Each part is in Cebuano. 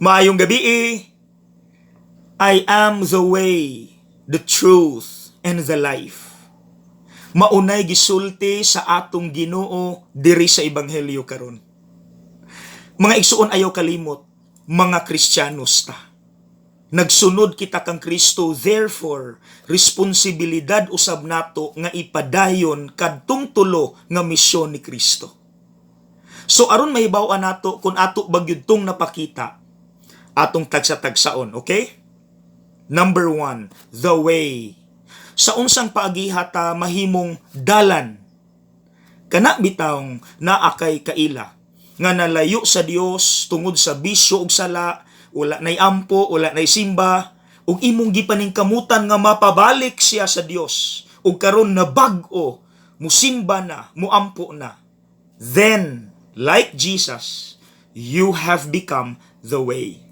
Maayong gabi. I am the way, the truth, and the life. Maunay gisulti sa atong Ginoo diri sa ebanghelyo karon. Mga igsuon, ayaw kalimot, mga Kristiyanos ta. Nagsunod kita kang Kristo, therefore, responsibilidad usab nato nga ipadayon kadtong tulo nga misyon ni Kristo. So aron mahibaw-an nato kung ato ba gyud tong napakita, atong tagsa-tagsaon, okay? Number one, the way. Sa unsang paagiha ta mahimong dalan? Kana bitawng naa kay kaila nga nalayo sa Dios tungod sa bisyo ug sala, wala nay ampo, wala nay simba, ug imong gipaningkamutan nga mapabalik siya sa Dios ug karon nabag-o, musimba na, muampo na. Then, like Jesus, you have become the way.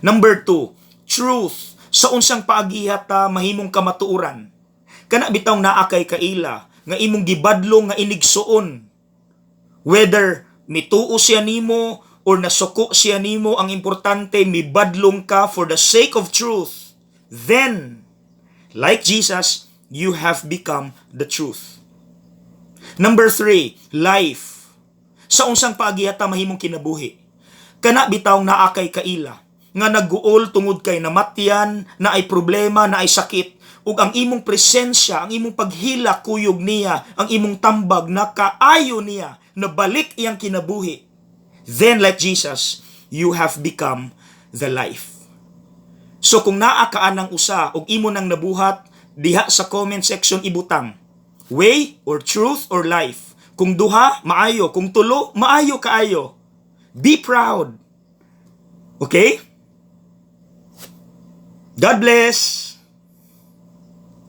Number two, truth. Sa unsang paagiha ta mahimong kamatuoran? Kana bitawng naa kay kaila nga imong gibadlong nga inigsuon. Whether mituo siya nimo or nasuko siya nimo, ang importante mibadlong ka for the sake of truth. Then, like Jesus, you have become the truth. Number three, life. Sa unsang paagiha ta mahimong kinabuhi? Kana bitawng naa kay kaila nga nagguol tungod kay namatyan, na ay problema, na ay sakit, ug ang imong presensya, ang imong paghila kuyog niya, ang imong tambag nakaayo niya, nabalik iyang kinabuhi. Then, like Jesus, you have become the life. So kung naa ka anang usa ug imo nang nabuhat, diha sa comment section ibutang way or truth or life. Kung duha, maayo. Kung tulo, maayo kaayo. Be proud. Okay? God bless.